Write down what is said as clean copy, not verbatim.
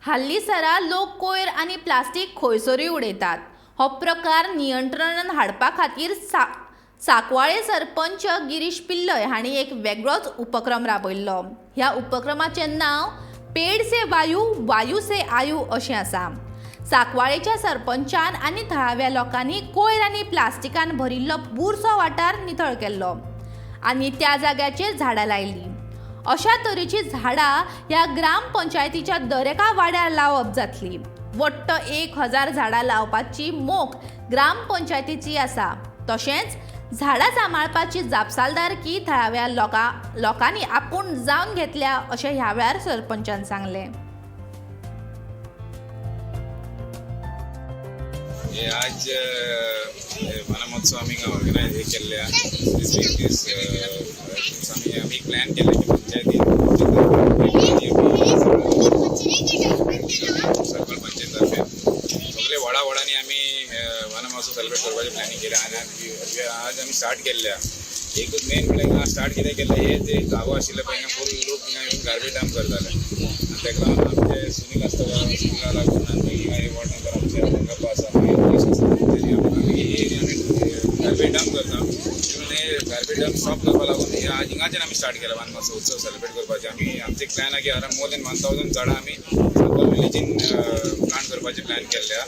हाल्लीसरा लोक कोयर आनी प्लास्टीक खंयसरूय उडयतात. हो प्रकार नियंत्रणांत हाडपा खातीर सांकवाळे सरपंच गिरीश पिल्लय हांणी एक वेगळोच उपक्रम राबयल्लो. ह्या उपक्रमाचें नांव "पेड से वायू, वायू से आयू" अशें आसा. सांकवाळेच्या सरपंचान आनी थळाव्या लोकांनी कोयर आनी प्लास्टिकान भरिल्लो बुरसो वाठार नितळ केल्लो आनी त्या जाग्याचेर झाडां लायलीं. अशा तरेची झाडां ह्या ग्रामपंचायतीच्या दरेका वाड्यार लावप जातली. वट्ट 1000 झाडां लावपाची मोख ग्रामपंचायतीची आसा. तशेंच झाडां सांबाळपाची जापसालदारकी थळाव्या लोकांनी आपूण जावन घेतल्या, अशें ह्या वेळार सरपंचान सांगलें. हे आज वन महोत्सव आमी ऑर्गनायज हे केल्ले. दीस वीक दीस आमी आमी प्लॅन केले की पंचायतीन सर्कल पंचायत तर्फे सगळे वडा वडांनी आमी वन महोत्सव सेलिब्रेट करपाचें प्लॅनिंग केलें आनी आज आमी स्टार्ट केल्ले. एकूच मेन म्हणल्यार हिंगा स्टार्ट कितें केलें, हे जे जागो आशिल्ले पळय, हिंगा फूल लोक हिंगा येवन गार्बेज डंप करताले आनी ताका लागून आमचे सुनील आसता, सुनिला लागून आनी हिंगा हे वॉर्ड नंबर आमचे रंगप्पा आसा, मागीर मनीष आसा, तेणी आमी हे एरियान गार्बेज डंप करता म्हणून हे गार्बेज डंप स्टॉप करपा लागून हे आज हिंगाच्यान आमी स्टार्ट केला वन महोत्सव उत्सव सेलिब्रेट करपाचे. आमी आमचे प्लॅन आहा की अरावंड मोर देन 1000 झाडां आमी सांकवाळ विलेजीन प्लांट करपाचे प्लॅन केल्ले.